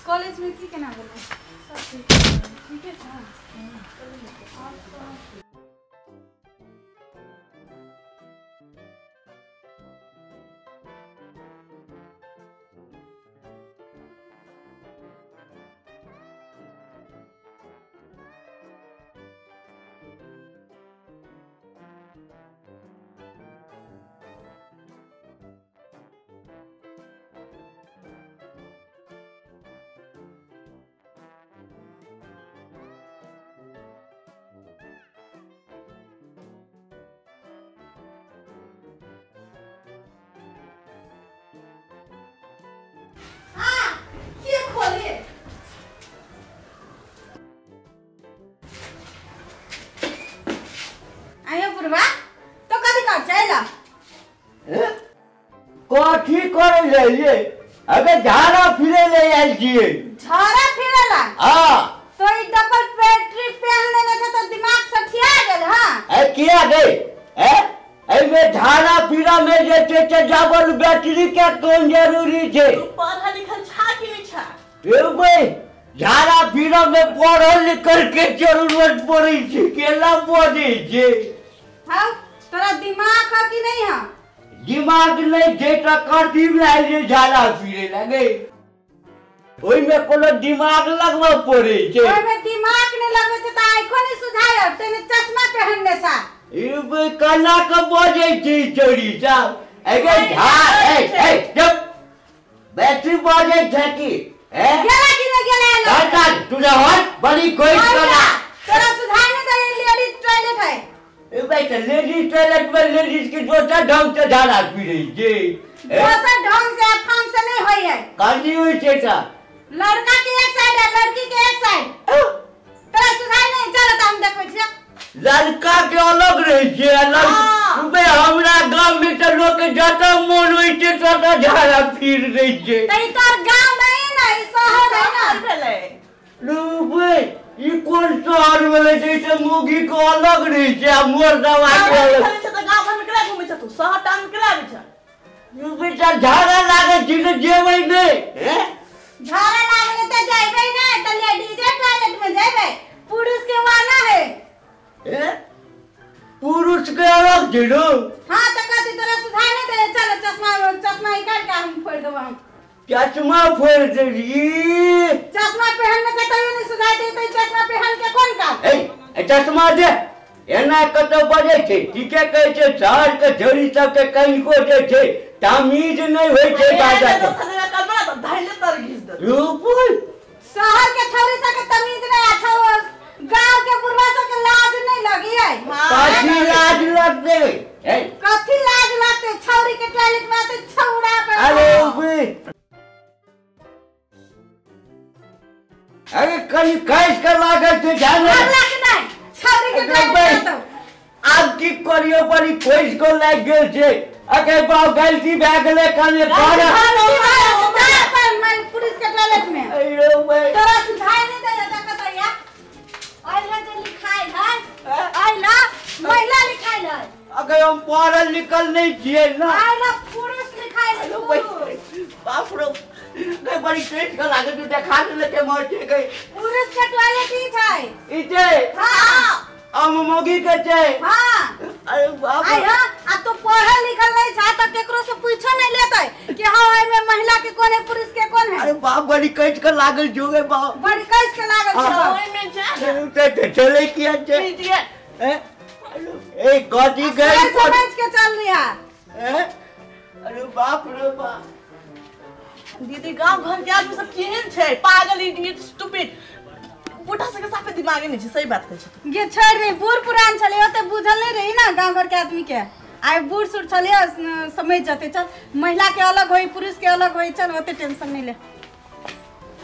College में की केना गेलै? सब ठीके छै। कथी करे ले अबे झाड़ा फिरे ले आयल छियै। झाड़ा फिरे ला? हां। तो ई डबल बैटरी पहन लेने छै तो दिमाग सठिया गेल। हां ए किया गई ए एमे झाड़ा फिरा में जे छै से डबल बैटरी के कोन जरूरी छै? तू पढ़ल लिखल छा कि नहीं छा? ए भाई झाड़ा फिरा में पढ़ल लिखल के जरूरत पड़ै छै, केला बजै छै। हां तोरा दिमाग है कि नहीं? है दिमाग नहीं छै त कथी लायल जे झाड़ा फिरे लगे? ओइमे कोनो दिमाग लगबऽ पड़ै छै। ओइमे दिमाग नहीं लगबै छै त आँखो नहीं सुझाय, तेने चश्मा पहनने छा। ई बे कना के बजै छै चोरी साहब। एगे झा ए ए चुप, बैटरी बजै छै की? ए गेला कि नहीं गेला? काका तू जा हट बड़ी कोई कना तोरा सुझाय नहीं दे। लेडीज टॉयलेट है। ए भाई त लेडीज टॉयलेट में लेडीज के दोसर ढंग से झाड़ा फिरे छै। दोसर ढंग से फंक्शन नहीं होई है। काजी होई छै ता लड़का के एक साइड है लड़की के एक साइड। तोरा सुझाय नहीं चल त हम देखबै छियै। लड़का के अलग रहै छै अलग। बे हमरा गांव में त लोक के जत मोन होई छै तत झाड़ा फिर दै छै। त ई तोर गांव नहीं ना, ई शहर है ना। भेलै लूबे ई कोन शहर भेलै जे ई त मुगी के अलग रहै छै आ मोर दवा के अलग। छै त गांव घर में केना घुमै छै तू? शहर टाउन में केना आबै छै? लूबे त झाड़ा लागै छै त जेबै नै। हैं झाड़ा लागले त जइबै नै त लेडीज टॉयलेट में जइबै, पुरुष के वाना है। ए पुरुष के अलग छै नो? हां त कथी तोरा सुझाय नहीं दे। चल चश्मा चश्मा निकाल के हम फोड़ देबो। हम चश्मा फोड़ देली? चश्मा पहनने के तैयो नहीं सुझाय दे त चश्मा पहन के कोन काम? ए चश्मा दे। एना कतौ बजै छै? ठीके कहै छै शहर के छोरी सब के कनिको जे छै तमीज नहीं होइ छै बाजा के। शहर के छोरी सब के तमीज नहीं अच्छा, गांव के बुढ़वा सब के लाज नहीं लगी है। कथी लाज लगते? कथी लाज लगते? छौरी के टॉयलेट में आते छौड़ा पर। अरे बे अरे कहीं कैस कर लागल छै जाने नहीं छौरी के टॉयलेट में आतो। आब की करियो बड़ी कोइस को लाग गेल छै। अगे बाप गलती भए गेलै कने पर मन पुरुष के टॉयलेट में। अरे बे तोरा सुझाय नहीं दे देखत या आइला जे लिखाइल है, आइला महिला लिखाइल है। अगर हम पढ़ल लिखल नहीं छियै ना। आइला पुरुष लिखाइल है। बाप रे गई बड़ी तेज के लागे तू देखा देले के मर छै गई। पुरुष के टॉयलेट ई छै। ई छै? हां। हम मोगी के छै। हां। अरे बाप रे। आई आ तो पढ़ल लिखल नहीं छा त केकरो से पूछो नहीं लेतै कि हां एमे महिला के कोन है पुरुष के कोन है। अरे बाप बड़ी कैच के लागल जो गे बाप। बड़ी कैच के लागल छै। ओय में जा ते चले किया छै? ए ए गदी गई समझ के चल रही है। ए अरे बाप रे बाप। दीदी गांव घर के आदमी सब केहन छै? पागल इडियट स्टूपिड बूढ़ा सबके साफे दिमागे नहीं छै। सही बात कहै छै। गे छोड़ दे, बूढ़ पुरान छलै ओते बुझल नहीं रही ना गांव घर के आदमी के। आइ बूढ़ सूढ़ छलै समझ जते। चल महिला के अलग होई पुरुष के अलग होई, चल ओते टेंशन नहीं ले।